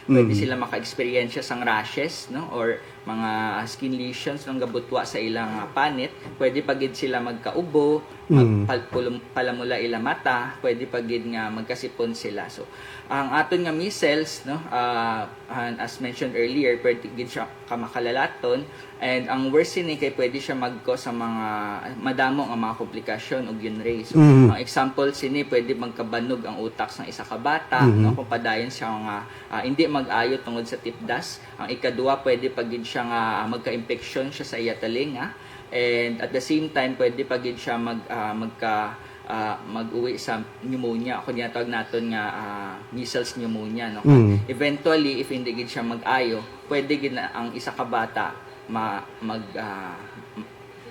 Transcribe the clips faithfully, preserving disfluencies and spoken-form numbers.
Pwede Mm. sila maka-eksperyensya sang rashes, no? Or mga skin lesions nga gabutwa sa ilang, ah, panit. Pwede pa gid sila magkaubo, mag- Mm. pal- pulum- palamula ila mata, pwede pa gid nga magkasipon sila. So, ang aton nga measles, no, ah, and as mentioned earlier, pwede gid siya kamakalalaton. And ang worst sini kay pwede siya mag-cause sa mga madamo nga mga komplikasyon o gyunray. So, Mhm. ang example sini, pwede magkabanog ang utak sang isa ka bata, Mhm. no, kung padayon siya nga, ah, hindi mag-ayo tungod sa tipdas. Ang ikaduha, pwede pa gid siya nga, ah, magka-impeksyon siya sa iya talinga. And at the same time, pwede pa gid siya mag, ah, magka, ah, mag-uwi sa pneumonia, o kung ginatawag naton nga, ah, measles pneumonia, no? Mm. Eventually, if hindi gid siya mag-ayo, pwede gid na ang isa ka bata ma, mag, ah,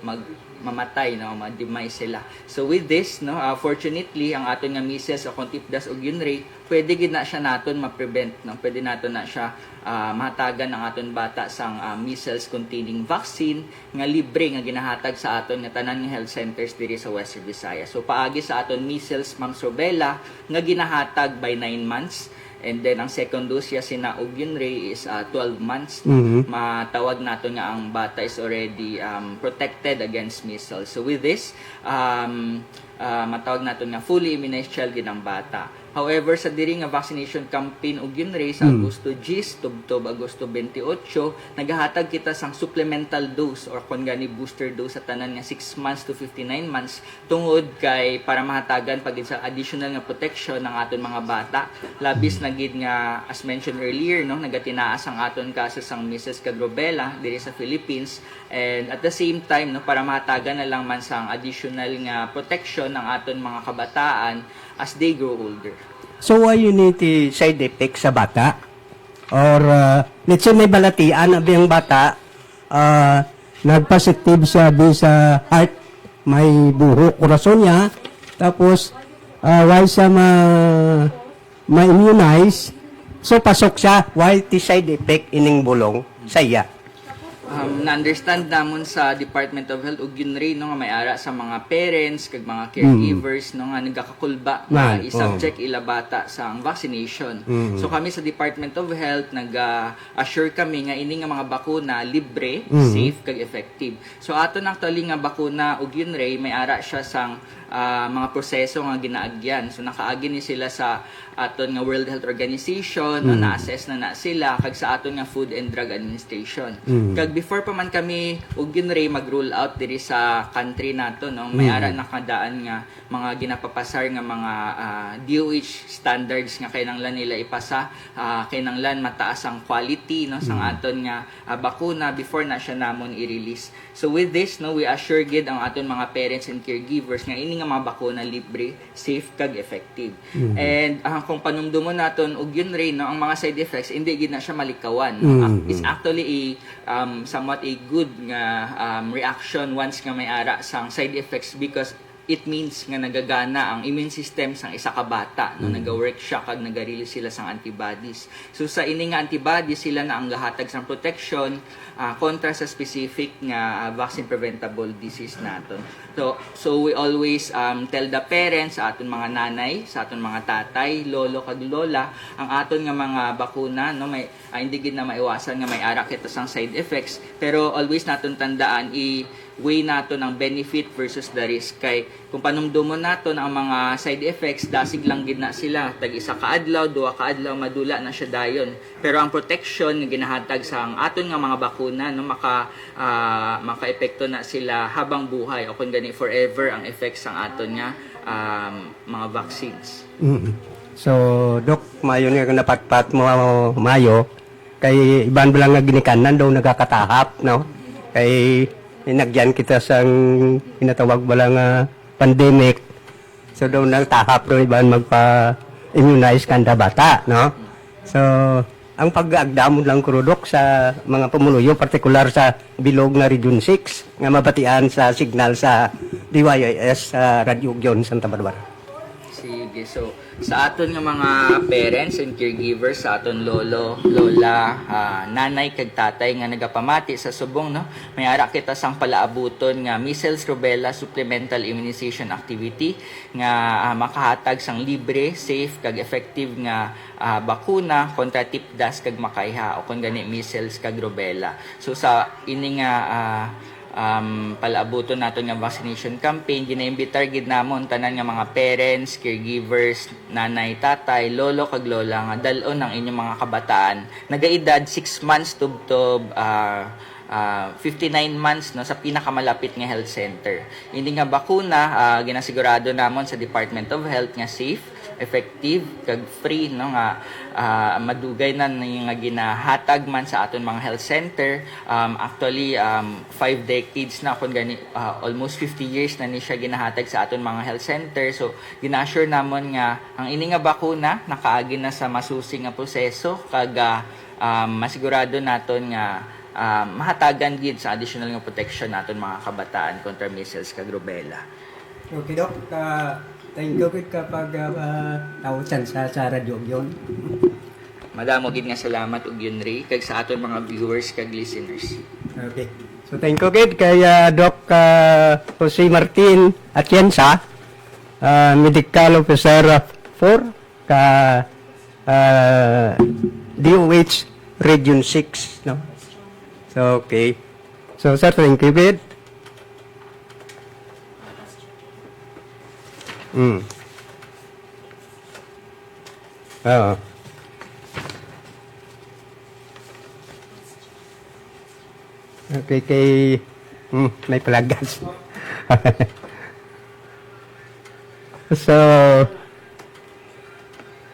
mag, mamatay, no? Ma-demise sila. So with this, no, ah, fortunately, ang aton nga measles o kung tipdas o gyunray, pwede gid na siya naton ma-prevent, no? Pwede naton na siya, ah, mahatagan ang aton bata sang, ah, measles containing vaccine nga libre nga ginahatag sa aton nga tanan nga health centers diri sa Western Visayas. So paagi sa aton measles, ma'am, rubella nga ginahatag by nine months, and then ang second dose siya sina og gyunray is, ah, twelve months. Mhm. Matawag naton nga ang bata is already, um, protected against measles. So with this, um, ah, matawag naton nga fully immunized child gid ang bata. However, sa diri nga vaccination campaign og gyunray sa Mm. Agosto diyes tubtob Agosto twenty-eight, nagahatag kita sang supplemental dose or kon gani booster dose sa tanan nga six months to fifty-nine months, tungod kay para mahatagan pa gid sa additional nga protection ang aton mga bata. Labis na gid nga, as mentioned earlier, no, nagatinaas ang aton kaso sang measles kag rubella diri sa Philippines, and at the same time, no, para mahatagan na lang man sang additional nga protection ang aton mga kabataan as they grow older. So, wala ini ti side effect sa bata? Or, uh, let's say, may balatian abi ang bata, uh, nagpositive siya di sa heart, may buho, kurason niya, tapos, uh, wala siya ma, ma-immunize, so pasok siya, wala ti side effect ining bulong sa iya? Um, na-understand namon sa Department of Health og gyunray, no, nga may ara sa mga parents kag mga caregivers, no, nga nagakakulba nga Right, i-subject ila bata sa vaccination. Mm. So kami sa Department of Health nag-assure kami nga ini nga mga bakuna libre, Mm. safe kag effective. So aton actually nga bakuna og gyunray may ara siya sang, ah, mga proseso nga ginaagyan. So nakaagi ni sila sa aton nga World Health Organization, no, Mm. na-assess na na sila kag sa aton nga Food and Drug Administration. Mm. Kag before pa man kami og gyunray mag-roll out diri sa country nato, no, may Mm. ara na kadaan nga mga ginapapasar nga mga, ah, D O H standards nga kinahanglan nila ipasa, ah, kinahanglan mataas ang quality, no, sang Mm. aton nga, ah, bakuna before na siya namon i-release. So with this, no, we assure gid ang aton mga parents and caregivers nga ini nga mga bakuna libre, safe kag effective. Mhm. And, ah, kung panumdumon naton og gyunray, no, ang mga side effects hindi gid na siya malikawan, no? Mhm. Ac-, it's actually a, um, somewhat a good nga, um, reaction once nga may ara sang side effects, because it means nga nagagana ang immune system sang isa ka bata, no? Mhm. Naga-work siya kag naga-release sila sang antibodies. So sa ini nga antibodies, sila na ang gahatag sang protection, ah, kontra sa specific nga, ah, vaccine preventable disease naton. So, so we always, um, tell the parents, sa aton mga nanay, sa aton mga tatay, lolo kag lola, ang aton nga mga bakuna, no, may, ah, hindi gid na maiwasan nga may ara kita sang side effects, pero always naton tandaan, i-weigh naton ang benefit versus the risk. Kay kung panumdumon naton ang mga side effects, dasig lang gid na sila, tag isa ka adlaw, duha ka adlaw, madula na siya dayon. Pero ang protection nga ginahatag sa ang aton nga mga bakuna, no, maka, ah, makaepekto na sila habang buhay, o kung gani forever ang effects sang aton nga, um, mga vaccines. Mm. So, Doc, mayo ni nga napatpat mo, mayo, kay iban bala nga ginikanan daw nagakatahap, no? Kay inagyan kita sang ginatawag bala nga pandemic. So, daw nagtahap daw iban magpa-immunize kanda bata, no? So, ang pag-agdamon lang, Kuro Doc, sa mga pumuluyo, partikular sa bilog nga Region six, nga mabatian sa signal sa D Y I S sa Radyo Ugyon, Santa Barbara. Si, Okay, so sa aton nga mga parents and caregivers, sa aton lolo, lola, ah, nanay kag tatay nga nagapamati sa subong, no, may ara kita sang palaabuton nga measles rubella supplemental immunization activity nga, ah, makahatag sang libre, safe kag effective nga, ah, bakuna kontra tipdas kag makaiha o kon gani measles kag rubella. So sa ini nga, ah, um, palaabuton naton nga vaccination campaign, ginaimbitar gid namon tanan nga mga parents, caregivers, nanay, tatay, lolo kag lola nga dal-on ang inyong mga kabataan, nagaedad six months tubtob, ah, ah, fifty-nine months, no, sa pinakamalapit nga health center. Ini nga bakuna, ah, ginasigurado namon sa Department of Health nga safe, effective kag free, no, nga, ah, madugay na ni nga ginahatag man sa aton mga health center. Um, actually, um, five decades na, kun gani, ah, almost fifty years na ni siya ginahatag sa aton mga health center. So gina-assure namon nga ang ini nga bakuna nakaagi na sa masusi nga proseso kag, ah, um, masigurado naton nga, ah, mahatagan gid sa additional nga protection naton mga kabataan kontra measles kag rubella. Okay, Doc. Ah, thank you gid ka pag, ah, ah, tawag sa, sa radyo yun. Madamo gid nga salamat, Ugyon Ray, kag sa aton mga viewers kag listeners. Okay. So, thank you gid kay, ah, Doc, ah, Jose Martin Atienza, ah, Medical Officer four ka, ah, D O H Region six, no? So, okay. So, sir, thank you gid. Mm. Oo. Okay, kay, mm, may palagas. So,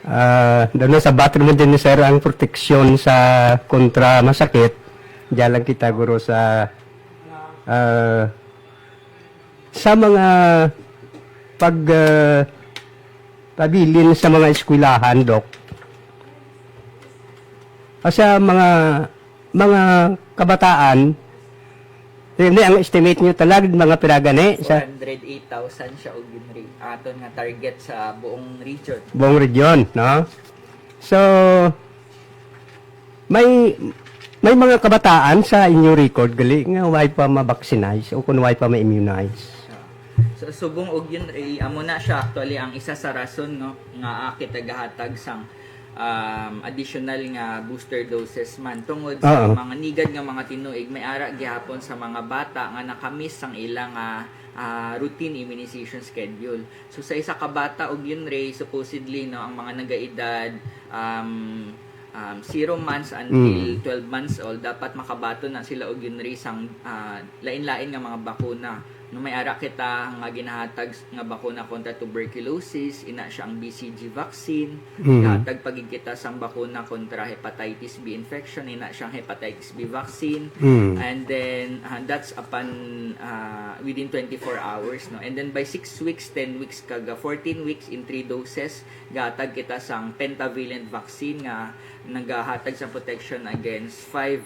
ah, doon sa bathroom din, sir, ang proteksyon sa kontra masakit. Diyan lang kita, guro, sa, ah, sa mga pag, ah, pabilin sa mga eskwelahan, Doc. Ah, sa mga, mga kabataan, hindi, ang estimate nyo talaga, mga pira gani, sa four hundred eight thousand siya, Ugyon Ray. Aton nga target sa buong region. Buong region, no? So, may, may mga kabataan sa inyo record gali nga way pa ma-vaccinize o kung way pa ma-immunize. So, subong, Ugyon Ray, amo na siya actually ang isa sa rason, no, nga, ah, kita gahatag sang, um, additional nga booster doses man. Tungod sa Oo. mga nigad nga mga tinuig, may ara gihapon sa mga bata nga nakamiss sang ilang, ah, ah, routine immunization schedule. So, sa isa ka bata, Ugyon Ray, supposedly, no, ang mga nagaedad, um, um, zero months until Mm. twelve months old, dapat makabaton na sila, Ugyon Ray, sang, ah, lain-lain nga mga bakuna. No, may ara kita nga ginahatag s-, nga bakuna kontra tuberculosis, ina siya ang B C G vaccine, Mm. gahatag pa gid kita sang bakuna kontra hepatitis B infection, ina siyang hepatitis B vaccine. Mm. And then, ah, that's upon, ah, within twenty-four hours, no? And then by six weeks, ten weeks, kag, ah, fourteen weeks in three doses, gahatag kita sang pentavalent vaccine nga nagahatag sa protection against five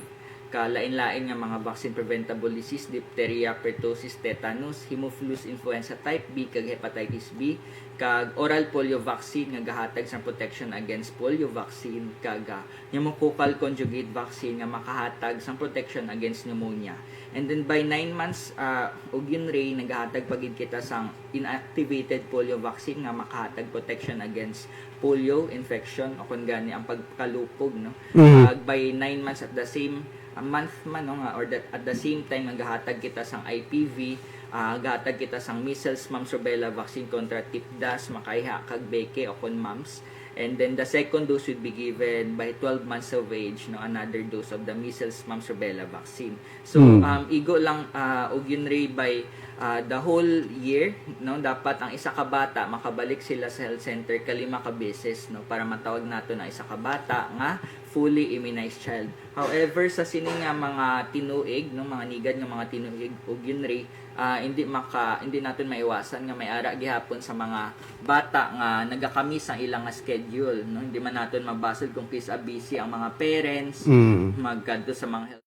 ka lain-lain nga mga vaccine-preventable disease: diphtheria, pertussis, tetanus, Haemophilus influenza type B, kag hepatitis B, kag oral polio vaccine nga gahatag sang protection against polio vaccine, kag, ah, pneumococcal conjugate vaccine nga makahatag sang protection against pneumonia. And then by nine months, ah, Ugyon Ray, nagahatag pa gid kita sang inactivated polio vaccine nga makahatag protection against polio infection o kon gani ang pagkalupog, no? Mm. Ah, by nine months, at the same, ah, month man, no, nga, or that, at the same time, nagahatag kita sang I P V, ah, gahatag kita sang measles, mumps, rubella vaccine kontra tipdas, makaiha, kag beke o kon mumps. And then the second dose would be given by twelve months of age, no, another dose of the measles, mumps, rubella vaccine. So, Hmm. um, igo lang, ah, Ugyon Ray, by, ah, the whole year, no, dapat ang isa ka bata makabalik sila sa health center kalima ka beses, no, para matawag naton ang isa ka bata nga fully immunized child. However, sa sini nga mga tinuig, no, mga nigad nga mga tinuig, Ugyon Ray, ah, hindi maka-, hindi naton maiwasan nga may ara gihapon sa mga bata nga nagakamiss ang ilang nga schedule, no? Hindi man naton mabasol kung kis-a busy ang mga parents, Mm. magkadto sa mga health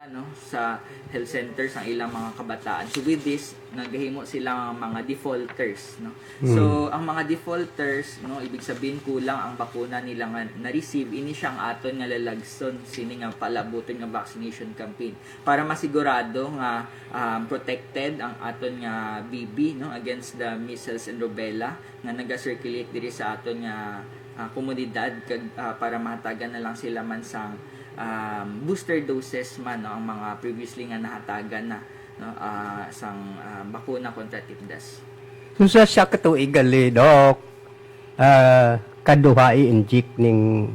ano, sa health centers ang ilang mga kabataan. So with this, nagahimo sila nga mga defaulters, no? Mm. So ang mga defaulters, no, ibig sabihin kulang ang bakuna nila nga na-receive, ini siya ang aton nga lalagson sini nga palabuton nga vaccination campaign para masigurado nga um, protected ang aton nga bibi, no, against the measles and rubella nga naga-circulate diri sa aton nga ah, komunidad kag ah, para mahatagan na lang sila man sang um, booster doses man, no, ang mga previously nga nahatagan na, no, ah, sang ah, bakuna kontra tipdas. So, sa isa ka tuig gali, Doc, ah, kaduha i-inject ning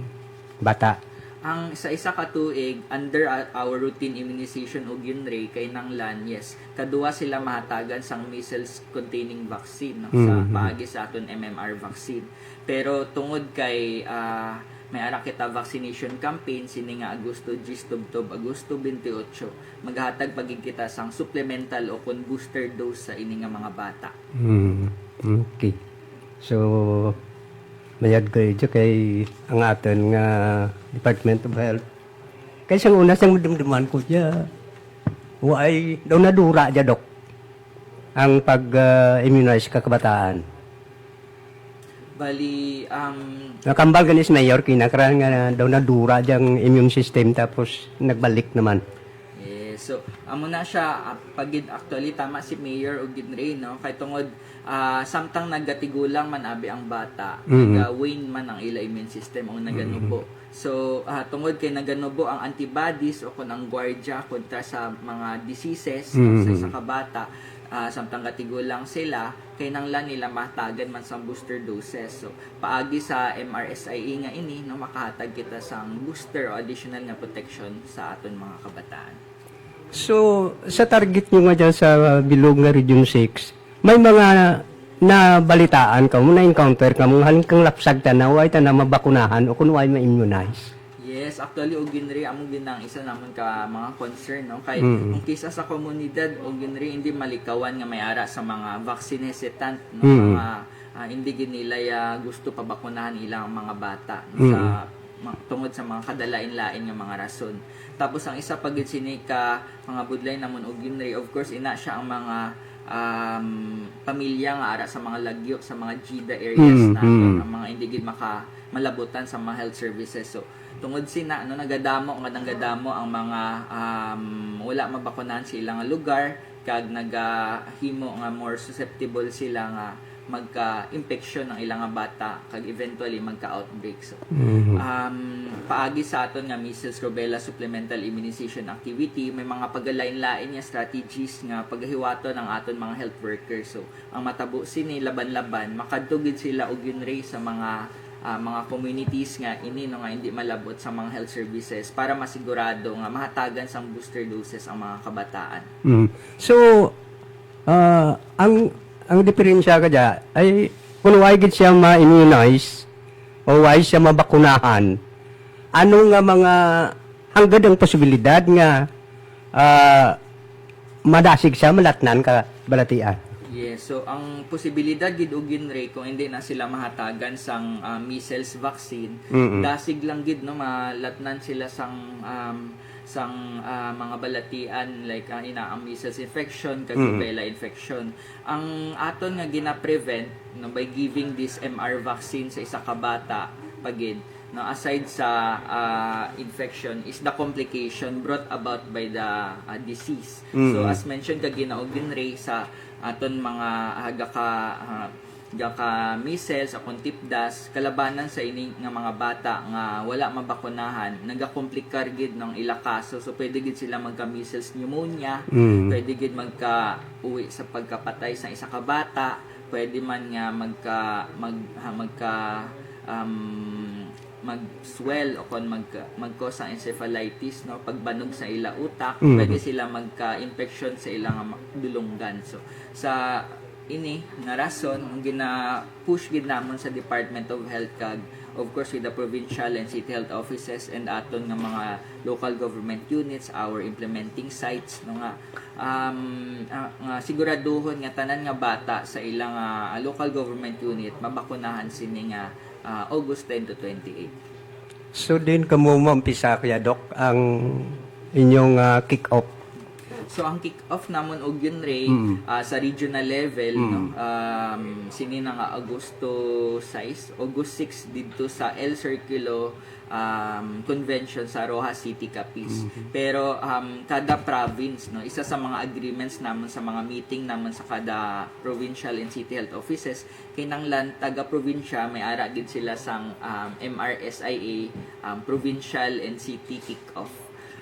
bata? Ang sa isa ka tuig, under a- our routine immunization og UNRRA, kinahanglan, yes, kaduha sila mahatagan sang measles containing vaccine, no, sa Mhm. paagi sa aton M M R vaccine. Pero tungod kay ah, may ara kita vaccination campaign sini nga Agosto diyes tubtob Agosto twenty-eight, maghatag pa gid kita sang supplemental o kon booster dose sa ini nga mga bata. Hmm, okay. So, mayad ko ito kay ang aton nga Department of Health. Kay sang una, sang madumduman ko siya, wa ay daw nadura siya, Dok, ang pag-immunize ka kabataan. Bali, um, Nakambal gani si Mayor Kina, karan nga daw nadura diyang immune system tapos nagbalik naman. Yes. So, amo na siya, ah, pagid actually, tama si Mayor Ugin Ray, no? Kay tungod, ah, samtang nagatigulang man abi ang bata, Mm. naga-wane man ang ila immune system o naganubo. So, ah, tungod kay naganubo ang antibodies o kun ang gwardiya kontra sa mga diseases, Mm. sa isa ka bata, ah, samtang gatigulang sila, kinahanglan nila mahatagan man sang booster doses. So, paagi sa M R S I E nga ini, no, makahatag kita sang booster o additional nga protection sa aton mga kabataan. So, sa target nyo nga dyan sa bilog nga Region six, may mga nabalitaan ka mo, na-encounter ka mo, halin kang lapsag tana, way tana mabakunahan o kung way ma-immunize? Yes, actually, Ugin Ray, amo gid ang isa namon ka mga concern, no? Kay Mm. ang kisa sa komunidad, Ugin Ray, hindi malikawan nga may ara sa mga vaccine hesitant, no? Mm. Mga, ah, hindi gid nila ya gusto pabakunahan ilang mga bata, no? Sa Mm. ma-, tungod sa mga kadalain-lain nga mga rason. Tapos ang isa pa gid sini ka mga budlay namon, Ugin Ray, of course, ina siya ang mga, um, pamilya nga ara sa mga lagyo, sa mga GIDA areas Mm, naton, mm. ang mga hindi gid maka-, malabutan sa mga health services. So, tungod sina, no, nagadamo nga, nagadamo ang mga, um, wala mabakunahan sa ilang lugar, kag nagahimo nga more susceptible sila nga magka-impeksyon ang ilang nga bata, kag eventually magka-outbreak. So, Mhm. um, paagi sa aton nga measles rubella supplemental immunization activity, may mga pagalain-lain nga strategies nga pagahiwaton ang aton mga health workers. So, ang matabo sini, laban-laban, makadto gid sila, Ugin Ray, sa mga, ah, mga communities nga ini, no, nga hindi malabot sa mga health services para masigurado nga mahatagan sang booster doses ang mga kabataan. Mm. So, ah, ang, ang diferensya ka dya ay kung why gid siya ma-immunize o why siya mabakunahan, ano nga mga, hanggang ang posibilidad nga, ah, madasig siya, malatnan ka balatian? Yes, so ang posibilidad gid, Ugin Ray, kung hindi na sila mahatagan sang, ah, measles vaccine, Mm-mm. dasig lang gid, no, malatnan sila sang, um, sang, ah, mga balatian, like, ah, ina ang measles infection kag Mm-mm. rubella infection. Ang aton nga gina-prevent, no, by giving this M R vaccine sa isa ka bata pa gid, no, aside sa, ah, infection, is the complication brought about by the, ah, disease. So, Mm-mm. as mentioned kag Ginoo Ginray, sa aton mga, ah, gaka, ah, gaka measles, akon tipdas, kalabanan sa ini nga mga bata nga wala mabakunahan, nagakomplikar gid ang ila kaso. So, pwede gid sila magka measles pneumonia, Mm. pwede gid magka uwi sa pagkapatay sa isa ka bata, pwede man nga magka, mag, ha, magka, um, mag-swell o kon mag, mag-cause ang encephalitis, no? Pagbanog sa ila utak, Mm. pwede sila magka-infection sa ilang ma-, dulonggan. So, sa ini nga rason, ang gina-push gid namon sa Department of Health kag, of course, with the provincial and city health offices and aton nga mga local government units, our implementing sites, no, nga, um, ah, nga siguraduhon nga tanan nga bata sa ilang, ah, local government unit mabakunahan sini nga, ah, August ten to twenty-eight. So, din kamo maumpisa kaya, Doc, ang inyong ah, kick-off? So, ang kick-off namon og yun, Ray, Mm. ah, sa regional level, Mm. no? Um, sini na nga Agosto sais, August six didto sa El Circulo um, Convention sa Roxas City, Capiz. Mm-hmm. Pero um, kada province, no, isa sa mga agreements namon sa mga meeting namon sa kada provincial and city health offices, kinanglan taga-probinsya may ara gid sila sang um, M R S I A, um, provincial and city kick-off.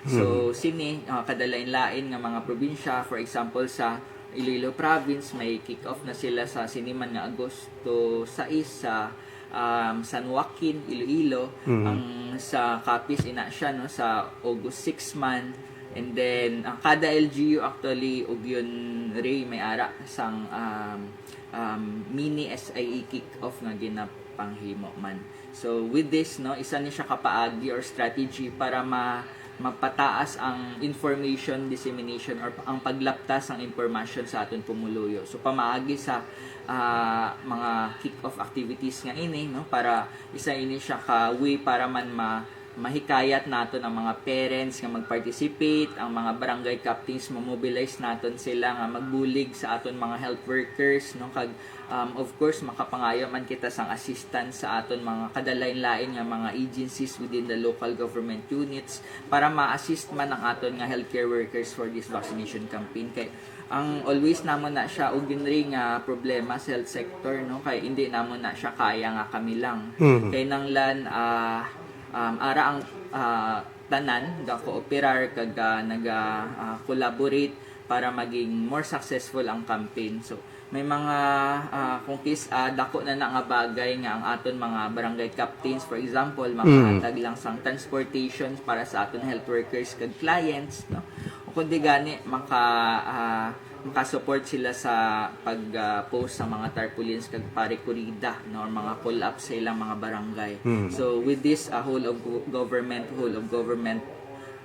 So, mm-hmm. Sini, uh, kada lain-lain nga mga probinsya, for example, sa Iloilo province, may kick-off na sila sa siniman nga Agosto sais sa um, San Joaquin, Iloilo. Mm. Ang sa Capiz ina siya, no, sa August six man. And then, ang kada L G U actually, ug yun, Ray, may ara sang um, um, mini S I A kick-off nga ginapanghimo man. So, with this, no, isa ni siya kapaagi or strategy para ma mapataas ang information dissemination or ang paglapta sang impormasyon sa aton pumuluyo. So pamaagi sa ah, mga kick-off activities nga ini, no, para isa ini siya ka way para man ma mahikayat naton ang mga parents nga mag-participate, ang mga barangay captains mo-mobilize naton sila nga magbulig sa aton mga health workers, no, kag Um, of course, makapangayo man kita sang assistance sa aton mga kadalain-lain nga mga agencies within the local government units para ma-assist man ang aton nga healthcare workers for this vaccination campaign. Kay ang always namon na siya og yun rin nga problema sa health sector, no? Kay hindi namon na siya kaya nga kami lang. Mm. Kay nanglan, ah, um, ara ang ah, tanan ga-cooperar kag ah, naga ah, collaborate para maging more successful ang campaign. So, may mga ah, kung kis ah, dako na na nga bagay nga ang aton mga barangay captains, for example, makahatag lang sang transportation para sa aton health workers kag clients, no? O kundi gani maka ah, maka-support sila sa pag ah, post sa mga tarpaulins kag parikurida, no, or mga call-ups sa ilang mga barangay. So with this ah, whole of go- government, whole of government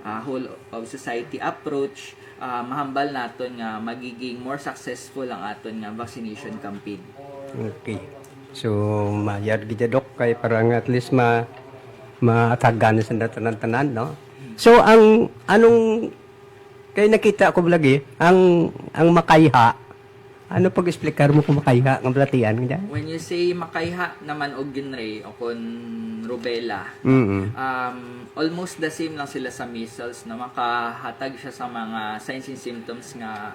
ah, whole of society approach, ah, mahambal naton nga magiging more successful ang aton nga vaccination campaign. Okay. So, mayad gid, Dok, kay para nga at least ma maatagan sa tanan-tanan, no? So, ang anong kay nakita ko lagi ang ang makayha, ano pag-explicar mo kung makayha nga balatian nga? When you say makayha naman og ginray o kon rubella, Mm. um, almost the same lang sila sa measles, no? Makahatag siya sa mga signs and symptoms nga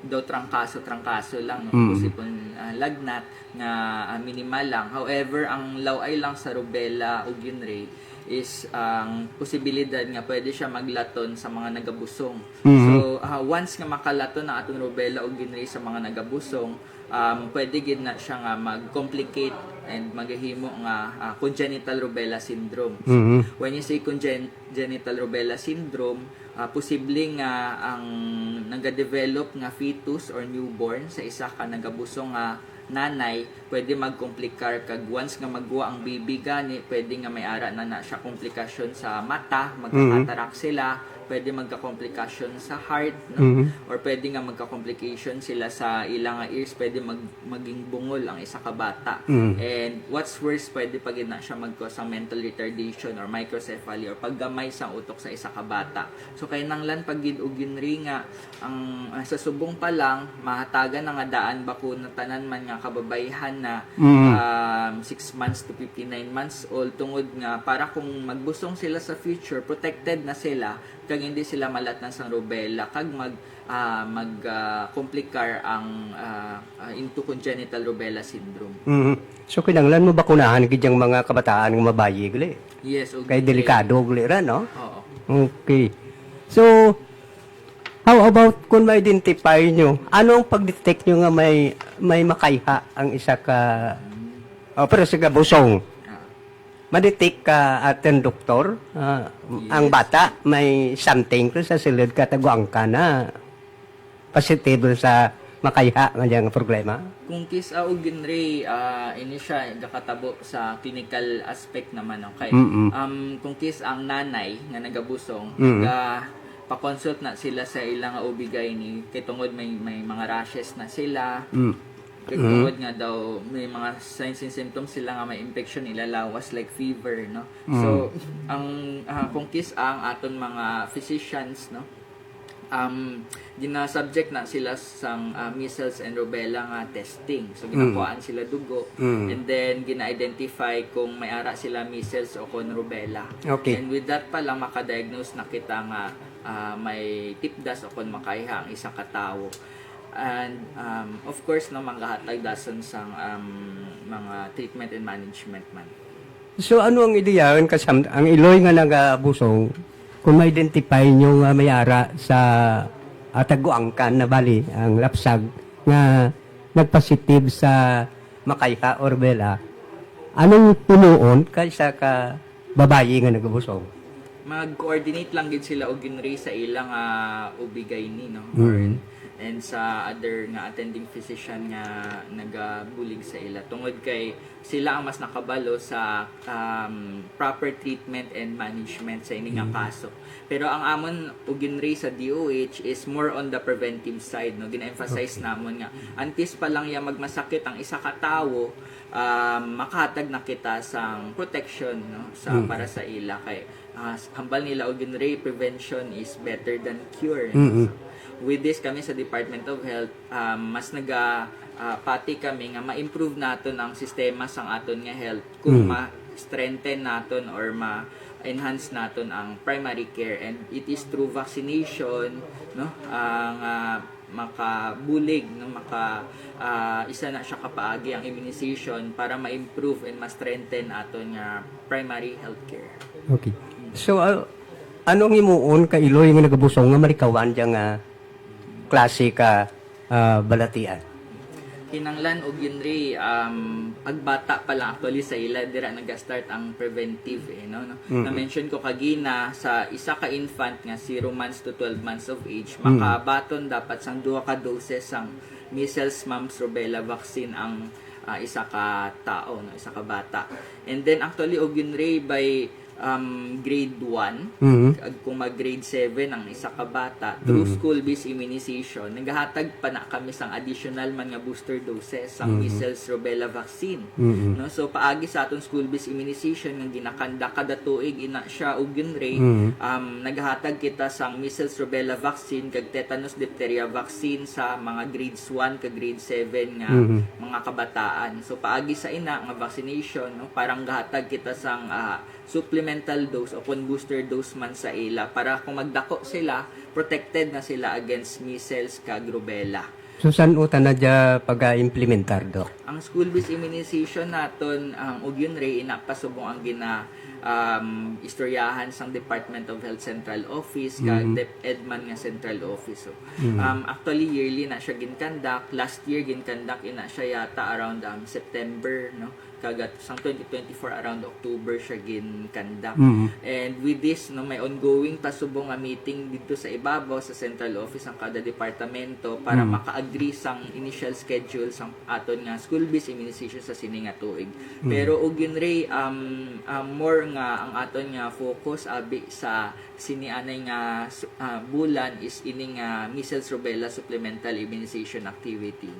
daw trangkaso-trangkaso lang, no? Mm. Kusipon, ah, lagnat nga, ah, minimal lang. However, ang laway lang sa rubella o ginray is ang posibilidad nga pwede siya maglaton sa mga nagabusong. Mm. So, ah, once nga makalaton ang atong rubella o ginray sa mga nagabusong, um, pwede gid na siya nga mag-complicate and maghimo nga, ah, congenital rubella syndrome. So, Mm. when you say congen- genital rubella syndrome, ah, posible nga ang nagadevelop nga fetus or newborn sa isa ka nagabusong nga nanay pwede magkomplikar, kag once nga magwa ang baby gani, pwede nga may ara na na siya komplikasyon sa mata, magka-cataract sila, pwede magka-komplikasyon sa heart, no? Mhm. Or pwede nga magka-complication sila sa ilang nga ears, pwede mag maging bungol ang isa ka bata. Mm. And what's worse, pwede pa gid na siya mag-cause sang mental retardation or microcephaly or paggamay sang utok sa isa ka bata. So, kinahanglan pa gid og ginray nga ang, ah, sa subong pa lang, mahatagan na nga daan bakuna tanan man nga kababayhan na, Mm. um, six months to fifty-nine months old, tungod nga para kung magbusong sila sa future, protected na sila kag hindi sila malatnan sang rubella kag mag, ah, mag, ah, komplikar ang, ah, ah, into congenital rubella syndrome. Mhm. So, kinahanglan mo bakunahan gid ang mga kabataan nga mabayi gali. Yes, og Kay delikado gali ra, no? Oo. Okay. So, how about kung ma-identify nyo? Ano ang pag-detect nyo nga may may makayha ang isa ka, oh, pero sa gabusong? Ah. Ma-detect ka aton doktor, ah, ang Yes. bata may something to sa sulod ka taguang ka na positive sa makayha nga diyang problema? Kung kis-a og ginray, ah, ini siya gakatabo sa clinical aspect naman, okay? Mm-mm. Um, kung kis ang nanay nga nagabusong, Mm. ga pa-consult na sila sa ilang O B-gyne kay tungod may may mga rashes na sila. Mm. Tungod nga daw may mga signs and symptoms sila nga may infection nila lawas, like fever, no? So, ang, ah, kung kis-a ang aton mga physicians, no? Um, gina-subject na sila sang, ah, measles and rubella nga testing. So, ginakuhaan sila dugo, and then gina-identify kung may ara sila measles o kon rubella. Okay. And with that pa lang, makadiagnose na kita nga, ah, may tipdas o kon makaiha ang isa ka tawo. And, um, of course, no, manggahatag dason sang, um, mga treatment and management man. So ano ang ideya ang kasam ang iloy nga nagabusong kung ma-identify nyo nga may ara sa ataguangkan na bali ang lapsag nga nagpositive sa makaiha or bela, anong himuon kaysa ka babayi nga nagabusong? Mag-coordinate lang gid sila og Yunri sa ila nga O B gyne, no? Or, and sa other nga attending physician nga nagabulig sa ila, tungod kay sila ang mas nakabalo sa, um, proper treatment and management sa ini nga kaso. Pero ang amon og Yunri sa D O H is more on the preventive side, no? Gina-emphasize namon nga antes pa lang ya magmasakit ang isa ka tawo, um, makahatag na kita sang protection, no, sa para sa ila kay, ah, s- hambal nila og Yunri, prevention is better than cure, no? So, with this, kami sa Department of Health, um, mas naga ah, pati kami nga ma-improve naton ang sistema sang aton nga health kung ma-strengthen naton or ma-enhance naton ang primary care, and it is through vaccination, no, ang, ah, makabulig, no, maka ah, isa na siya kapaagi ang immunization para ma-improve and ma-strengthen aton nga primary healthcare. Okay. So, ah, ano ang himuon ka iloy nga nagabusong nga malikawan dyan nga klase ka ah, balatian? Kinanglan og Yunri, um, agbata pa lang actually sa ila, dira naga-start ang preventive, eh, no, no? Na-mention ko kagina, sa isa ka infant nga zero months to twelve months of age, makabaton dapat sang duha ka doses sang measles, mumps, rubella vaccine ang, ah, isa ka tao, no, isa ka bata. And then actually, og Yunri, by um, grade one, ag kung mag grade seven ang isa ka bata, through school-based immunization, nagahatag pa na kami sang additional man nga booster doses sang measles rubella vaccine. No? So, paagi sa aton school-based immunization nga ginakandak kada tuig, ina siya og Yunri, um, nagahatag kita sang measles rubella vaccine kag tetanus diphtheria vaccine sa mga grades one kag grade seven nga mga kabataan. So, paagi sa ina nga vaccination, no, parang gahatag kita sang, ah, supplemental dose o kon booster dose man sa ila para kung magdako sila, protected na sila against measles kag rubella. So, san-o ta na dya pag-implementar, Doc? Ang school-based immunization naton, ang og Yunri, ina pa subong ang gina, um, istoryahan sang Department of Health Central Office kag DepEd man nga Central Office. So, um, actually, yearly na siya ginkandak. Last year, ginkandak ina siya yata around, um, September, no? Kag at sang twenty twenty-four, around October siya ginkandak. And with this, no, may ongoing pa subong nga meeting didto sa ibabaw sa central office ang kada departamento para maka-agree sang initial schedule sang aton nga school-based immunization sa sini nga tuig. Pero og Yunri, um, um, more nga ang aton nga focus abi sa sini anay nga su- ah, bulan is ini nga measles rubella supplemental immunization activity.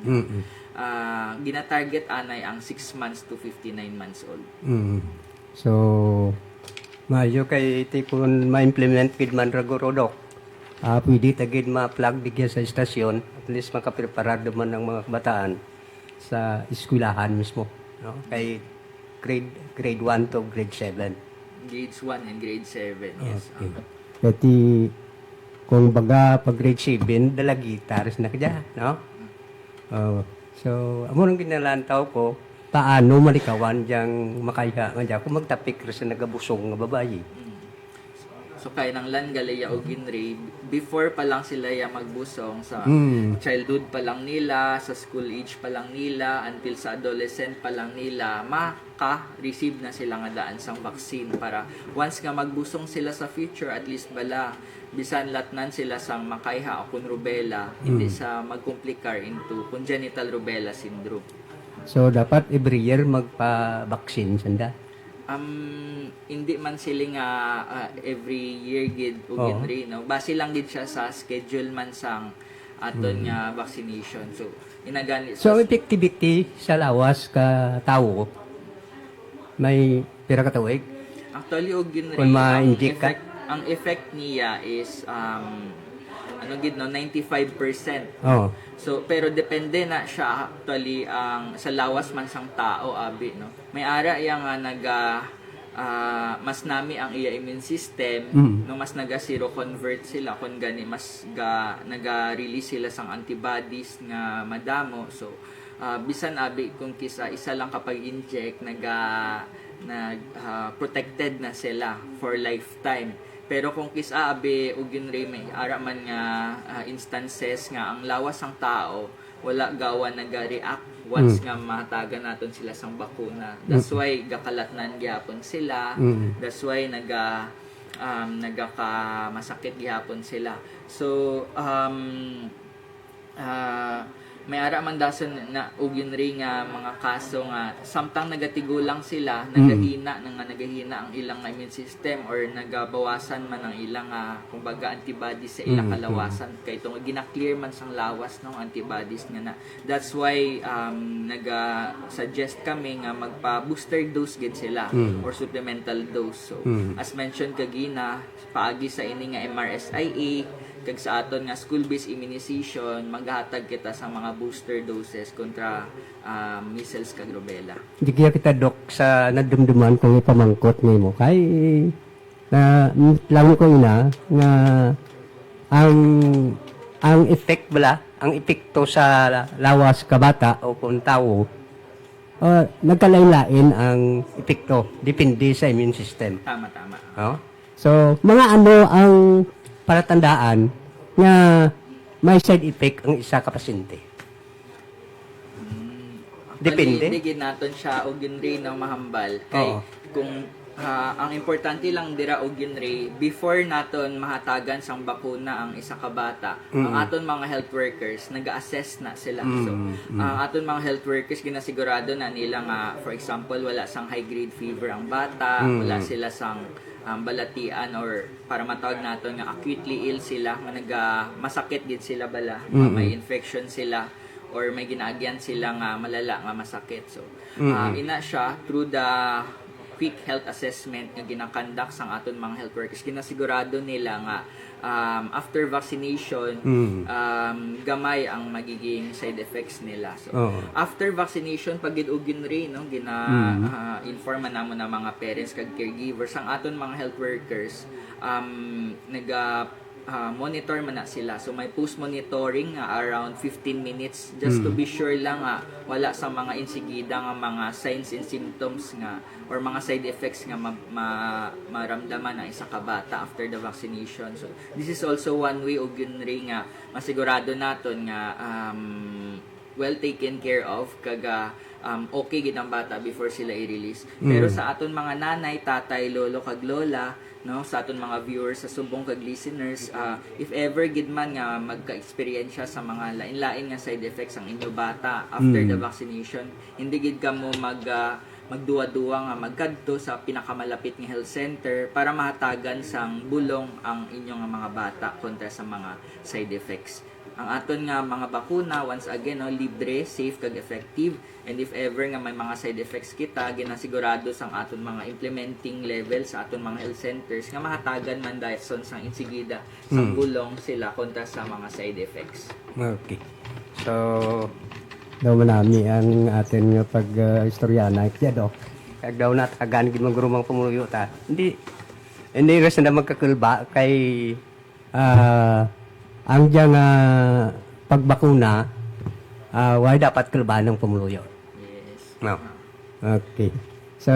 Ah, gina-target anay ang six months to fifty-nine months old. Mm. So, maayo kay ti kun ma-implement gid man ra guro, Doc. Ah, pwede ta gid ma-plug digya sa estasyon, at least makapreparado man ang mga kabataan sa eskwelahan mismo, no? Kay grade grade one to grade seven. Grades one and grade seven, yes. Okay. Kaya ti, kung baga pag grade seven, dala guitar na kadya, no? Oh. So, amo nang ginalantaw ko, paano malikawan diyang makaiha nga dyan kung magtapik ra sa nagabusong nga babayi? So, kay nang lan gali ya og Yunri, before pa lang sila ya magbusong, sa Mm. childhood pa lang nila, sa school age pa lang nila, until sa adolescent pa lang nila, maka-receive na sila nga daan sang vaccine para once nga magbusong sila sa future, at least bala, bisan latnan sila sang makaiha o kun rubella, hindi sa magkomplikar into congenital rubella syndrome. So, dapat every year magpa-vaccine sanda? Um, hindi man sila nga, ah, every year gid og Oo. Yunri, no? Base lang gid siya sa schedule man sang, aton nga vaccination. So, inagani So, ang effectivity sa lawas ka tawo, may pira ka tuig? Actually, og yun Kung rin, ma-inject ka? Ang effect niya is, um, ano gid, no, ninety-five percent. Oh. So, pero depende na siya actually ang sa lawas man sang tao, abi, no. May ara iya nga naga ah, mas nami ang iya immune system, Mm. no, mas naga-seroconvert sila, kun gani mas ga, naga-release sila sang antibodies nga madamo. So, ah, bisan abi kung kisa isa lang ka pag-inject, naga nag ah, protected na sila for lifetime. Pero kung kisa abi, og yun rin, may ara man nga ah, instances nga ang lawas sang tao wala gawa naga-react once Mm. nga mahatagan naton sila sang bakuna. That's why gakalatnan gyapon sila. Mm. That's why naga um, nagakamasakit gihapon sila. So, um, ah, may ara man dason na og yun rin nga mga kaso nga samtang nagatigulang sila, nagahina na nga nagahina ang ilang immune system or nagabawasan man ang ilang ah, kumbaga antibodies sa ilang Mm, kalawasan kay tungod gina-clear man sang lawas no antibodies nga na. That's why um, naga-suggest kami nga magpa-booster dose gid sila Mm. or supplemental dose. So, Mm. as mentioned kagina, paagi sa ini nga M R S I A kag sa aton nga school-based immunization, maghatag kita sa mga booster doses kontra ah, measles kag rubella. Di kaya kita, Dok, sa nadumduman kong ipamangkot nimo kay na lang ko ina nga ang ang effect bala, ang epekto sa lawas ka bata o kung tawo ah, nagkalain-lain ang epekto depende sa immune system. Tama, tama. Oh? So, mga ano ang palatandaan nga may side effect ang isa ka pasyente? Mm. Depende. Actually, hindi gid naton siya og yun rin ang mahambal. Kay Oo. kung ah, ang importante lang dira og yun rin, before naton mahatagan sang bakuna ang isa ka bata, ang Mm. aton mga health workers nag-assess na sila. So, Mm, mm. ang aton mga health workers ginasigurado na nila nga, for example, wala sang high grade fever ang bata, Mm. wala sila sang um, balatian or para matawag naton nga acutely ill sila nga naga masakit gid sila bala, nga Mm. may infection sila or may ginaagyan sila nga malala nga masakit. So, Mm. ah, ina siya through the quick health assessment nga ginakandak sang aton mga health workers, ginasigurado nila nga um, after vaccination, Mm. um, gamay ang magiging side effects nila. So, Oo. after vaccination, pag gid og yun rin, no, gina, Mm. ah, inform man namo na mga parents kag caregivers, ang aton mga health workers, um, naga ah, monitor man na sila. So may post monitoring nga around fifteen minutes just to Mm. be sure lang nga wala sa mga insigida nga mga signs and symptoms nga or mga side effects nga ma- ma- maramdaman ang isa ka bata after the vaccination. So this is also one way og yun rin nga masigurado naton nga um, well taken care of kag ah, um, okay gid ang bata before sila i-release. Pero Mm. sa aton mga nanay, tatay, lolo kag lola, no, sa aton mga viewers sa subong kag listeners, ah, if ever gid man nga magka-eksperyensya sa mga lain-lain nga side effects ang inyo bata after Mm. the vaccination, hindi gid kamo mag ah, magduwa-duwa nga magkadto sa pinakamalapit nga health center para mahatagan sang bulong ang inyo nga mga bata kontra sa mga side effects. Ang aton nga mga bakuna, once again, no, libre, safe, kag effective. And if ever nga may mga side effects kita, ginasigurado sang aton mga implementing level sa aton mga health centers nga mahatagan man dason sang insigida sang Mm. bulong sila kontra sa mga side effects. Okay. So, daw manami ang atin nga pag uh, istorya na kaya, Dok. Kag daw natagan gid man guro mga pumuluyo ta. Hindi, hindi ra sila magkakulba kay ah, ang dyan nga pagbakuna, ah, why dapat kulba ng pumuluyo? Yes. No. Okay. So,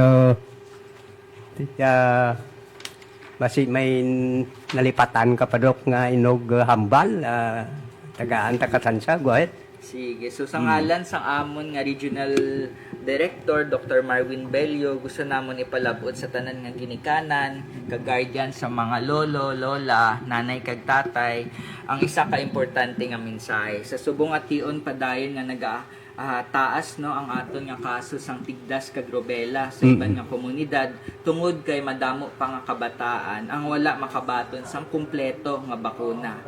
ah, basi may nalipatan ka pa, Dok, nga inog ah, hambal, ah, tagaan ta ka tsansa, go ahead. Sige. So, sa ngalan sang amon nga Regional Director, Doktor Marwin Bello, gusto namon ipalabot sa tanan nga ginikanan, kag guardian sa mga lolo, lola, nanay, kag tatay, ang isa ka importante nga mensahe. Sa subong ation padayon nga naga ah, taas, no, ang aton nga kaso sang tigdas kag rubella sa iban Mm-mm. nga komunidad tungod kay madamo pa nga kabataan ang wala makabaton sang kumpleto nga bakuna.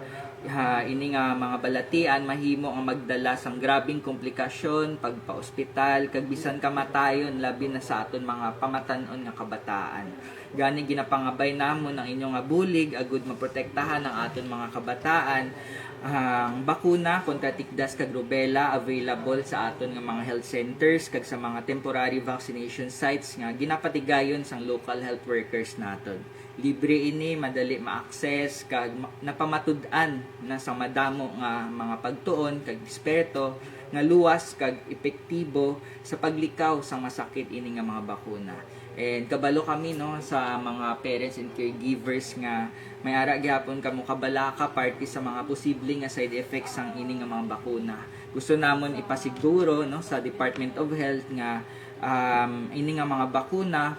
Ha, ini nga mga balatian mahimo nga magdala sang grabing komplikasyon, pagpa-ospital, kag bisan kamatayon, labi na sa aton mga pamatan-on nga kabataan. Gani, ginapangabay namon ang inyo nga bulig agud maprotektahan ang aton mga kabataan. Ang bakuna kontra tikdas kag rubella available sa aton nga mga health centers kag sa mga temporary vaccination sites nga ginapatigayon sang local health workers naton. Libre ini, madali ma-access, kag ma-, napamatud-an na sa madamo nga mga pagtuon kag eksperto nga luwas kag epektibo sa paglikaw sang masakit ini nga mga bakuna. And kabalo kami, no, sa mga parents and caregivers nga may ara gihapon kamo kabalaka parte sa mga posible nga side effects sang ini nga mga bakuna. Gusto namon ipasiguro, no, sa Department of Health nga, um, ini nga mga bakuna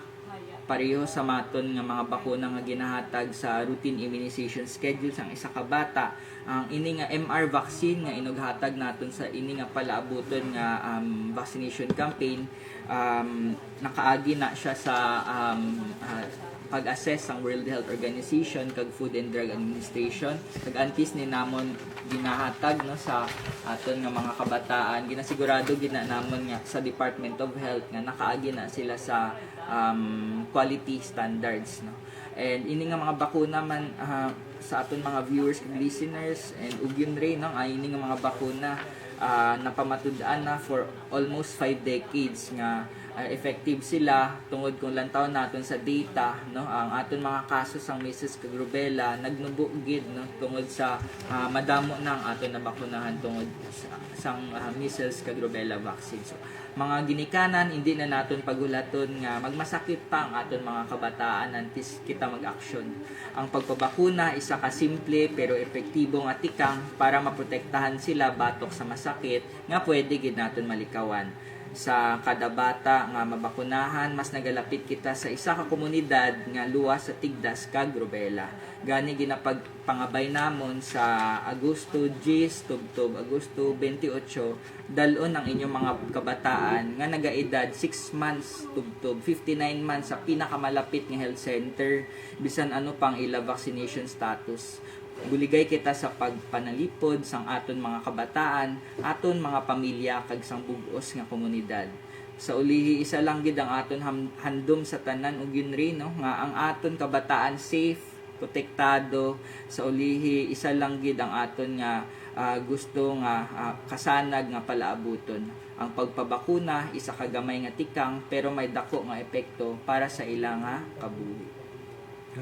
pareho sa maton nga mga bakuna nga ginahatag sa routine immunization schedule sang isa ka bata. Ang ini nga M R vaccine nga inughatag naton sa ini nga palaabuton nga, um, vaccination campaign, um, nakaagi na siya sa, um, ah, pag-assess sang World Health Organization kag Food and Drug Administration. Kag antes ni namon ginahatag, no, sa aton nga mga kabataan, ginasigurado gid na namon nga sa Department of Health nga nakaagi na sila sa, um, quality standards, no. And ini nga mga bakuna man, ah, sa aton mga viewers kag listeners, and ugyon rin, no, ay ini nga mga bakuna, ah, napamatud-an na for almost five decades nga, ah, effective sila, tungod kung lantawon naton sa data, no, ang aton mga kaso sang measles kag rubella nagnubo gid, no, tungod sa, ah, madamo na ang aton nabakunahan tungod sa, sang, ah, measles kag rubella vaccine. So, mga ginikanan, hindi na naton paghulaton nga magmasakit pa ang aton mga kabataan antes kita mag-aksyon. Ang pagpabakuna isa ka simple pero epektibo nga tikang para maprotektahan sila batok sa masakit nga pwede gid naton malikawan. Sa kada bata nga mabakunahan, mas nagalapit kita sa isa ka komunidad nga luwas sa tigdas kag rubella. Gani, ginapagpangabay namon sa Agosto diyes tubtob Agosto twenty-eight, dal-on ang inyong mga kabataan nga nagaedad six months tubtob fifty-nine months sa pinakamalapit nga health center, bisan ano pa ang ila vaccination status. Buligay kita sa pagpanalipod sang aton mga kabataan, aton mga pamilya, kag sang bug-os nga komunidad. Sa ulihi, isa lang gid ang aton ham-, handom sa tanan, ugyon rin, no, nga ang aton kabataan safe, protektado. Sa ulihi, isa lang gid ang aton nga, ah, gusto nga, ah, kasanag nga palaabuton. Ang pagpabakuna, isa ka gamay nga tikang, pero may dako nga epekto para sa ila nga kabuhi.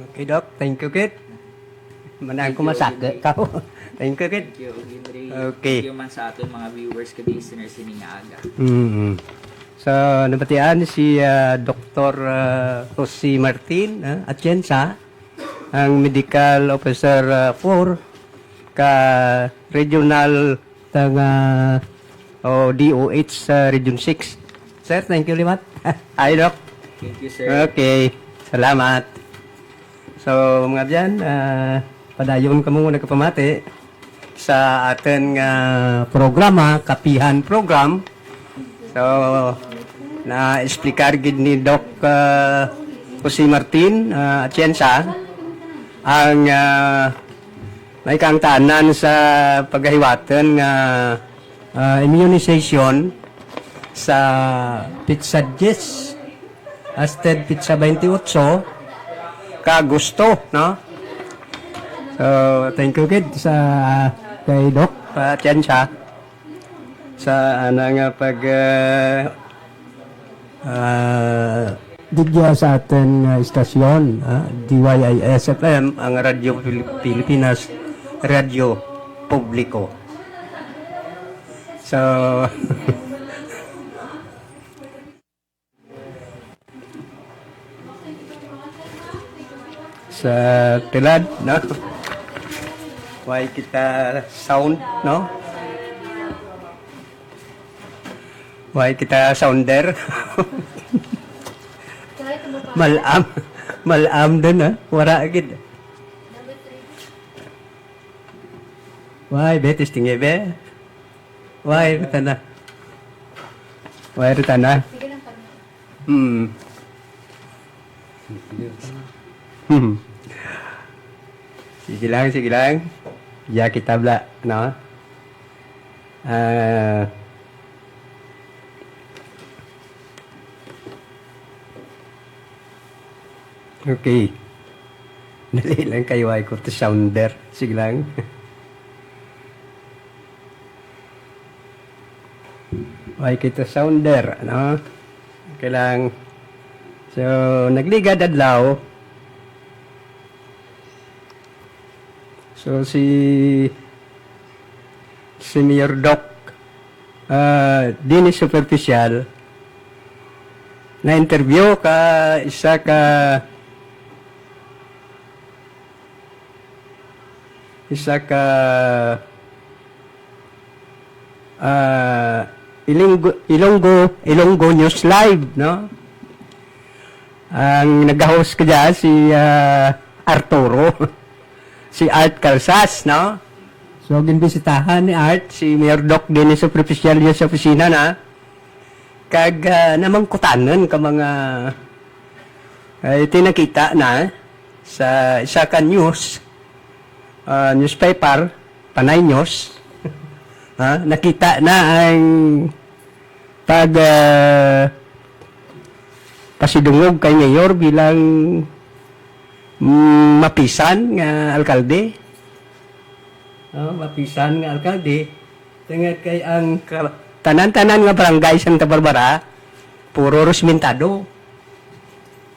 Okay, Doc. Thank you, Kit. Manang Thank ko you, masaka Jimmy. ka. Thank you, Kit. Thank you, Henry. Okay. Thank you man sa aton mga viewers kag listeners ini nga aga. Mm. So, nabatian si, ah, Doktor, ah, Jose Martin, ah, Atienza, ang Medical Officer, ah, four ka Regional tang, ah, o D O H sa Region six. Sir, thank you liwat. Hi, Doc. Thank you, sir. Okay. Salamat. So, mga abyan, ah, padayon kamo nga nagapamati sa aton nga programa, Kapihan Program. So, na-explicar gid ni Doc, ah, Jose Martin, ah, Atienza, ang, ah, may kaangtanan sa pagahiwaton nga, ah, immunization sa pitsa diyes hasta pitsa twenty-eight ka Agosto, no? So, thank you gid sa kay Doc, ah, Atienza sa ana nga pag, ah, ah, digya sa aton nga istasyon, ah, D Y I S F M, ang Radyo Pil-, Pilipinas, Radyo Publiko. So, sa tulad, no? Why kita sound, no? Why kita sounder? Malam, malam din, ha? Wara gid. Why, be? Testing, eh, be? Why, tana? Why, tana? Hmm. Hmm. Sige lang, sige lang. Diya kita bala, no? Ah, okay. Dali lang kayo, ay ko to sounder. Sige lang. Ay kita sounder, no? Okay lang. So, nagligad adlaw. So, si, si Mayor Doc, ah, Dennis Superficial, na-interview ka isa ka, isa ka, ah, Ilinggo-, Ilonggo, Ilonggo News Live, no? Ang nag-host ka dyan, si, ah, Arturo. Si Art Calsas, no? So, ginbisitahan ni Art si Mayor Doc Dennis Superficial sa opisina na. Kag, ah, namangkutanan ka mga, ah, iti nakita na sa isa ka news, ah, newspaper, Panay News. Ha? Nakita na ang pag, ah, pasidungog kay Mayor bilang, mm, mapisan nga alkalde. Oh, mapisan nga alkalde. Tungod kay ang ka-, tanan-tanan nga barangay Santa Barbara, puro resmentado.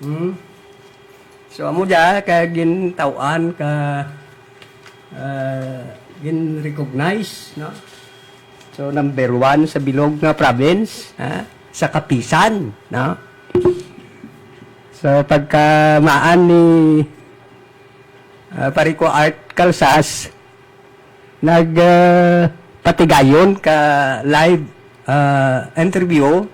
Hmm? So, amo dya, kaya gintaw-an ka, ah, gin-recognize, no? So, number one sa bilog nga province, ha? Sa kapisan, no? So, pagkamaan ni, ah, pare ko Art Calsas, nag, ah, patigayon ka live, ah, interview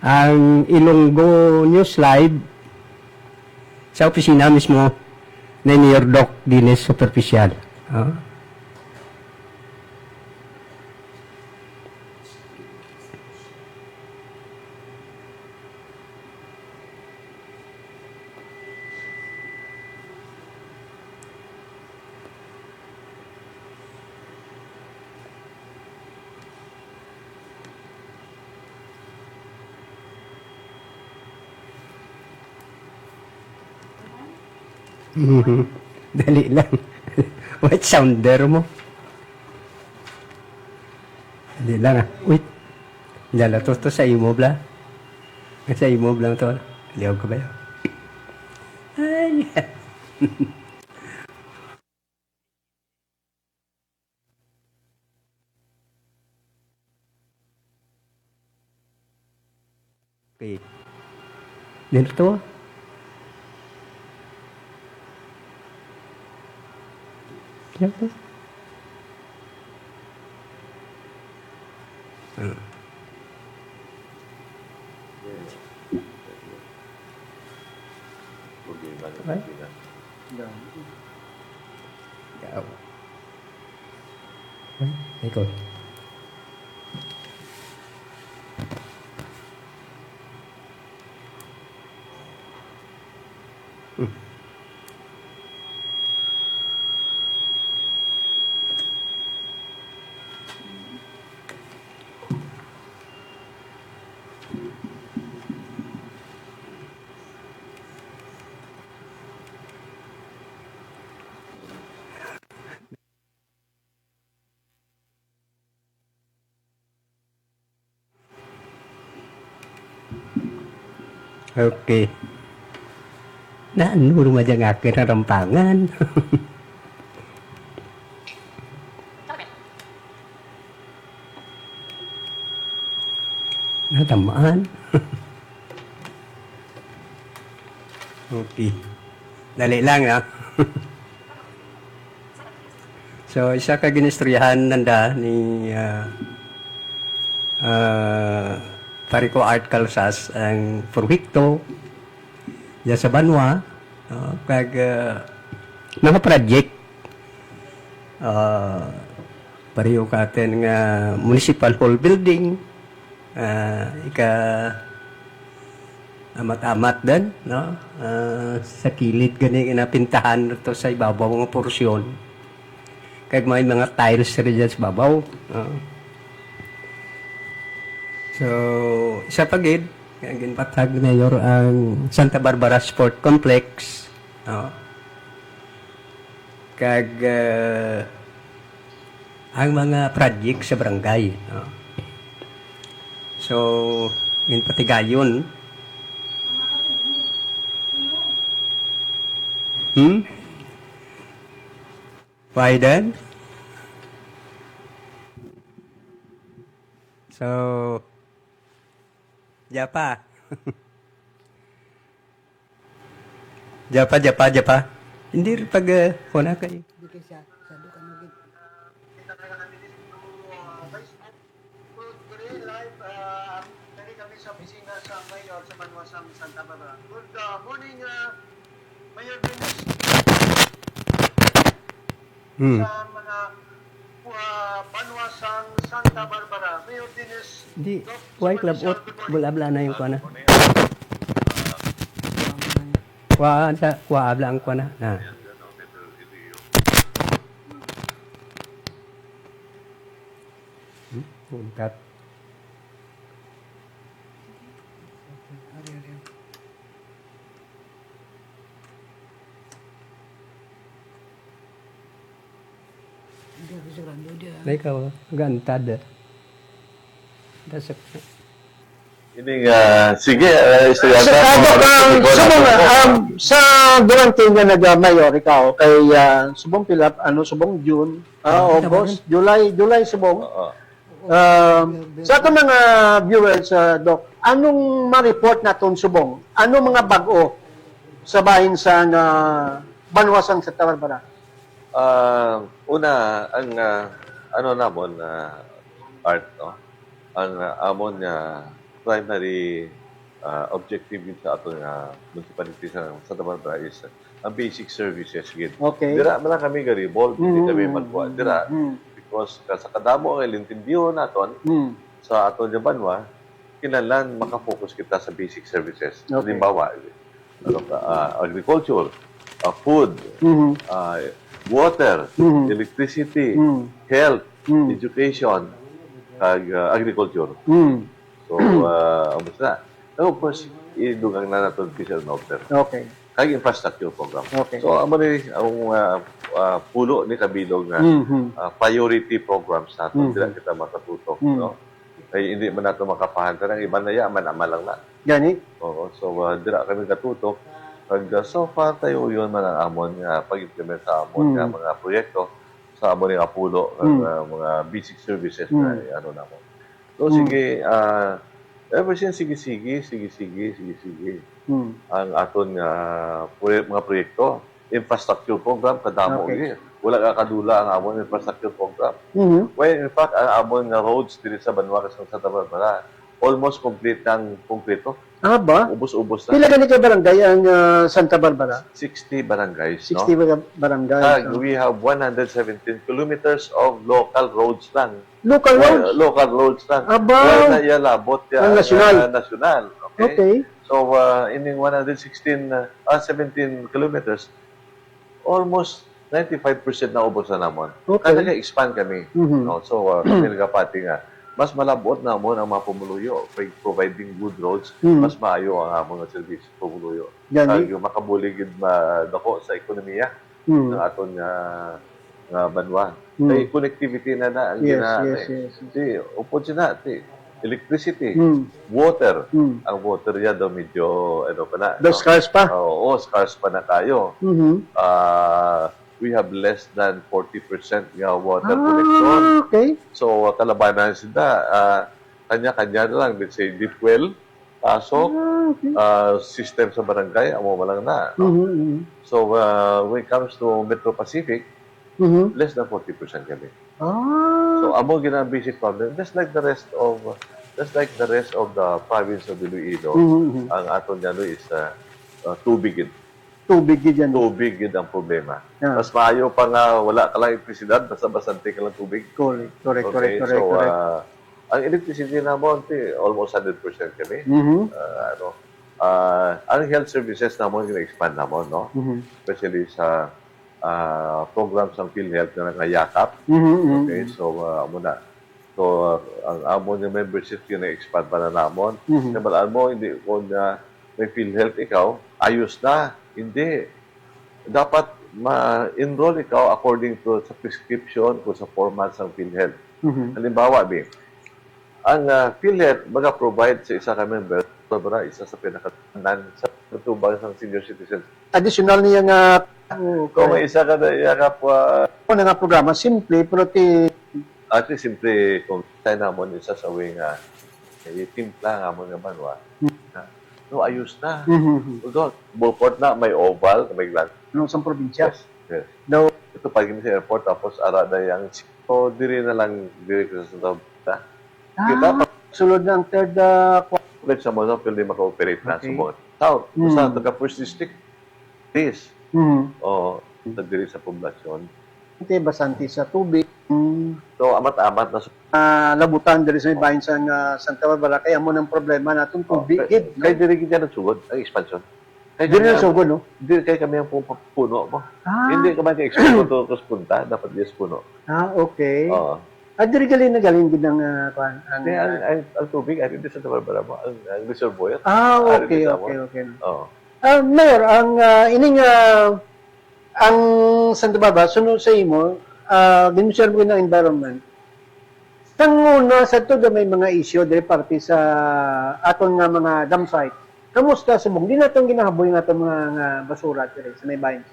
ang Ilonggo News Live sa opisina mismo ni Mayor Doc Dennis Superficial. Ah. Mhm. Dali lang. What sounder mo? Dali lang, ah. Wait. Dala to, to sa imo, bla. Sa imo, bla, to. Liyaw ka ba yun? Ay. Okay. Dito to. Yan po. Ah. Okay. Ikaw. Okay. Na, ano naman dyan nga kinarampangan? Natamaan. Okay. Dali lang, ah. So, isa ka ginistoryahan nanda ni, ah, ah, pare ko Art Calsas ang proyekto diya sa banwa, no? Kag, ah, mga project, ah, pareho ka atin nga municipal hall building, ah, ika amat-amat din, no? Ah, sa kilid gani nga napintahan to sa ibabaw nga porsyon. Kag may mga tiles rin dyan sa babaw. Oo. So, isa pa gid, nga ginpatag ni Mayor ang Santa Barbara Sport Complex. Oo. Kag, ah, ang mga project sa barangay. Oo. So, ginpatigayon. Hmm? Why then? So, Japa. Japa, Japa, Japa. Hindi rin pag, uh, kuna kay. Hindi kay siya, sa dukan mo gid. Good, very live, ah, dali kami sa opisina sa Mayor sa Banwa sang Santa Barbara. Good, ah, morning, ah, Mayor Dennis. Hmm. Sa mga, ah, Banwa sang Santa Barbara. Mayor Dennis. Di, Doc, why sa Club Marisol, Ut? Good morning. Bula-bula na yung kuha na. Kuha sa, kuha abla ang kuha na. Na. Hmm? Ungkat. Hindi ako sigurado di, ah. Na ikaw, ah, gantad, ah. Dasok. Ini nga, sige, ah, istorya Sa, ta, ah, kung Doc, ano ang sa subong, ah, um, sa durante nga nag-mayor ikaw, kay, ah, subong pila, ano, subong June, ah, August, July, July subong. Oo. Um, sa aton mga viewers, ah, Doc, anong ma-report naton subong? Ano mga bag-o sa bahin sang, ah, Banwa sang Santa Barbara? Ah, una, ang, ah, ano namon, ah, Art, no? Ang, ah, amon nga primary, ah, objective yun sa aton nga municipality sa Santa Barbara is ang basic services gid. Okay. Dira man lang kami ga-revolve, hindi Mm, kami mm, magkuha mm, dira. Mm. Because ka-, sa kadamo nga ilintindiho naton Mm. sa aton nga banwa, kinahanglan maka-focus kita sa basic services. Okay. Halimbawa, ano ka, ah, agriculture, ah, food, Mhm. ah, water, Mhm. electricity, Mm. health, Mm. education, kag, ah, agriculture. Mm. So, ah, ubos na. And of course, idugang na naton fish and water. Okay. Kag infrastructure program. Okay. So, amo ni ang, ah, ah, pulo ni kabilog nga, Mhm. ah, priority programs naton, Mhm. dira kita makatutok, Mm. no? Ay, hindi man nato makapahantan ang iban na yaman, ama lang na. Gani? Oo, so, ah, dira kami katutok. Kag, ah, so far, tayo yun man ang amon nga pag-implement sa amon nga Mm. mga proyekto, sa amon nga pulo, kag, Mm. ah, mga basic services na Mm. ano namon. So, Mm. sige, ah, ever since, sige, sige, sige, sige, sige, sige. Mm. Ang aton nga proye-, mga proyekto, infrastructure program, kadamo Okay. gyud. Wala ka kadula ang amon infrastructure program. Mhm. Well, in fact, ang amon nga roads diri sa banwa sa Santa Barbara, almost complete ang konkreto. Ah, ba? Ubos-ubos na. Pila gani ka barangay ang, ah, Santa Barbara? Sixty barangays, no? Sixty ba-, barangay, Ah, so. We have one hundred seventeen kilometers of local roads lang. Local Well, roads? Local roads lang. Aba. Wala na iya labot ya Ang ang, nasyonal? ah, nasyonal. Okay? Okay. So, ah, ining one hundred sixteen, ah, ah, seventeen kilometers, almost ninety-five percent na ubos na namon. Okay. Kaya nag-expand kami. Mhm. No? So, ah, kami nagapati nga, mas malabot namon ang mga pumuluyo by providing good roads, Mhm. mas maayo ang amon nga serbisyo sa pumuluyo. Gani? Kag makabulig gid madako sa ekonomiya Mhm. ng aton nga, nga banwa. Mhm. Kay connectivity na na ang Yes, gina-, yes, eh. yes, yes. Di, upod sina, di, electricity, Hmm. water. Hmm. Ang water niya daw medyo, ano pa na, Daw no? scarce pa? Oo, scarce pa na kayo. Mhm. Ah, we have less than forty percent nga water Ah, connection. Okay. So, kalabanan sila, ah, kanya-kanya na lang, let's say, deep well, pasok, Ah, okay. ah, system sa barangay, amo man lang na, no? Mhm, mhm. So, ah, when it comes to Metro Pacific, Mhm. less than forty percent kami. Ah. So, amo gid ang basic problem. Just like the rest of, just like the rest of the province of Iloilo, Mhm, mhm. ang aton nga ano is, ah, ah, tubig gid. Tubig gid yan. Tubig gid ang problema. Yeah. Mas maayo pa nga wala ka lang elektrisidad, basta bastante ka lang tubig. Correct, correct, Okay, correct, correct, so, correct. ah, ang electricity namon, ti, almost hundred percent kami. Mhm. Ah, ano, ah, ang health services namon, gina-expand namon, no? Mhm. Especially sa ah, program sang PhilHealth nga nangayakap. Mhm, mhm. Okay, so, ah, amo na. So, ah, ang amo nga membership, gina-expand pa na namon. Mhm. Kay bal-an mo, hindi ko na may PhilHealth ikaw, ayos na. Hindi. Dapat ma-enroll ikaw according to sa prescription o sa format sang PhilHealth. Mhm. Halimbawa, bi, ang ah, PhilHealth mag-provide sa isa ka member, sobra isa sa pinakatanan sa tubang sang senior citizens. Additional niya nga, oh, Kung okay. May isa ka na yakap, ah, Ano nga programa, simple, pero ti At least, simple kung tayo namon isa sa way nga, eh, timpla nga mo nga banwa. Hmm. Ha? No, ayos na. Mhm. Although, ballpark na, may oval, may glan. Ano sa probinsya? Yes, yes. Daw, Ito pag sa airport, tapos ara na yang, so, diri na lang, diri ka sa Santa Barbara. Kita ah, sulod na ang third uh, Like sa mga pwede maka-operate na Okay. sa buong South. Hmm. Sa taga first district, this. Mhm. O, sa diri sa poblasyon. Ito bastante sa tubig. Mm. So, amat-amat na sa Ah, labutan diri sa may bahin sa nga Santa Barbara, kaya mo ng problema natong tubig, kay, gid, no? Kay diri gid na nagsugod ang expansion. Kay Diri kami na ang- sugod, no? Diri kay kami ang pu- puno mo. Ah. Hindi ka man ka-expansion to, to punta, dapat yes puno. Ah, okay. Oo. Ah, diri gali na galing gid ang ah, kuan, ang, Kaya ang, ah, ang, ang tubig, ari di sa Barbara mo, ang, ang reservoir. Ah, ari okay, di sa okay, mo. Okay. Oo. Ah, Mayor, ang ah, ining ah, ang Santa Barbara, sunod sa imo, ah, ginusyar mo ng environment. Sang una sa tuod may mga issue diri parte sa aton nga mga dump site. Kamusta subong? Di naton ginahaboy nga aton mga nga basura diri sa may bahin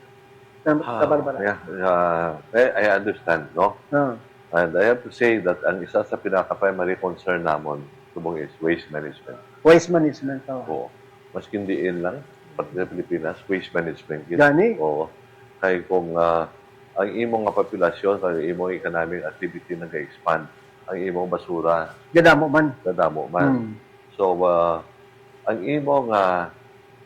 sa, sa Ah, Barbara. Yeah, yeah. I, I understand, no? Ah. And I have to say that ang isa sa pinaka-primary concern namon subong is waste management. Waste management, oh. Oo. Maskin diin lang, pati sa Pilipinas, waste management. Yun. Gani? Oo. Kay kung ah, ang imong nga populasyon, ang imong economic activity nag-expand, ang imong basura Gadamo man. nadamo man. Hmm. So, ah, ang imong ah,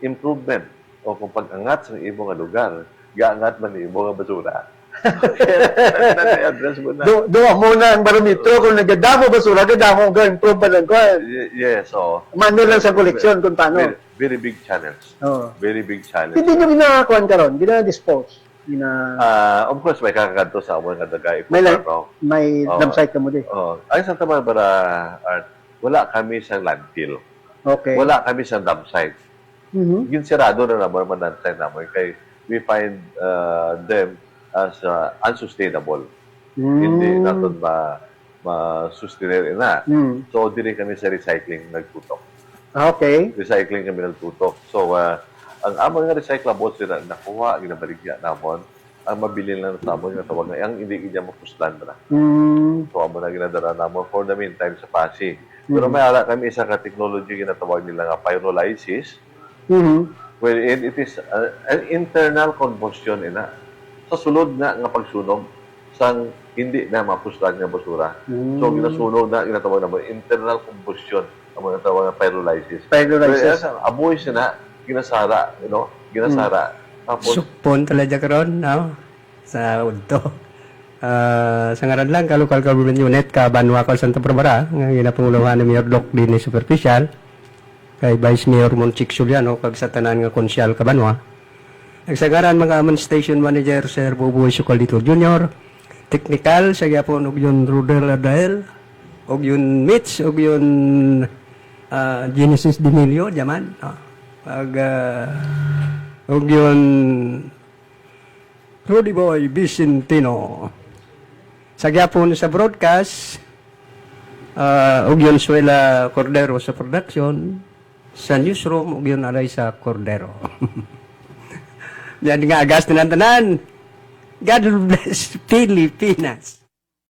improvement o kung pag-angat sa imong nga lugar, gaangat man ang imong nga basura. Kaya na-address mo na. Do, do mo na ang barometro kung nagadamo basura, gadamo ang improve pa lang kuan. Y- yes, so Mano lang sa koleksyon kung paano. Very, very big challenge. Oo. Very big challenge. Hindi nyo ginakuan karon, gina-dispose. Gina Ah, of course, may kakadto sa amon nga dagay. May la- Pero, may Oo. dump site ka mo di. Oh, ay Santa Barbara, Art, wala kami sa landfill. Okay. Wala kami sa dump site. Mhm. Ginsirado na naman ang dump site namin kay we find uh, them as uh, unsustainable. Mm. Hindi naton ma ma-sustain na. Mm. So diri kami sa recycling nagtutok. Okay. Recycling kami nagtutok. So uh, ang amon nga recyclables sila nakuha, ginabaligya namon. Ang mabilin lang sa amon nga tawag nga ang hindi gid mapuslan na. Mm. So amo na ginadala namon for the meantime sa Passi. Pero Mhm. may ara kami isa ka technology ginatawag nila nga pyrolysis. Mhm. Wherein it is uh, an internal combustion ina. Sa sulod nga nga pagsunog sang hindi na mapuslan nga basura. So Mm. ginasunog na ginatawag namon internal combustion ang mga tawag nga pyrolysis. Pyrolysis. Whereas ang amoy sina ginasara, you know, ginasara. Tapos Sukpon talaga karon, no? Sa udto. Ah, sa ngaran lang ka local government unit ka Banwa ka Santa Barbara, nga ginapangulohan ni Mayor Doc Dennis Superficial, kay Vice Mayor Monchik Suliano, kag sa tanan nga konsyal ka Banwa. Ag sa ngaran mga amon station manager Sir Buboy Sucaldito Junior, technical sa gyapon og yun Rodel Adael, og yun Mitch, og yun ah, Genesis Demilio, diyaman. Ah, ag ah, og yun Rudy Boy Vicentino. Sa gyapon sa broadcast, ah, og yun Suela Cordero sa production, sa newsroom, og yun Alaysa Cordero. Yan nga, agas tanan-tanan. God bless Pilipinas.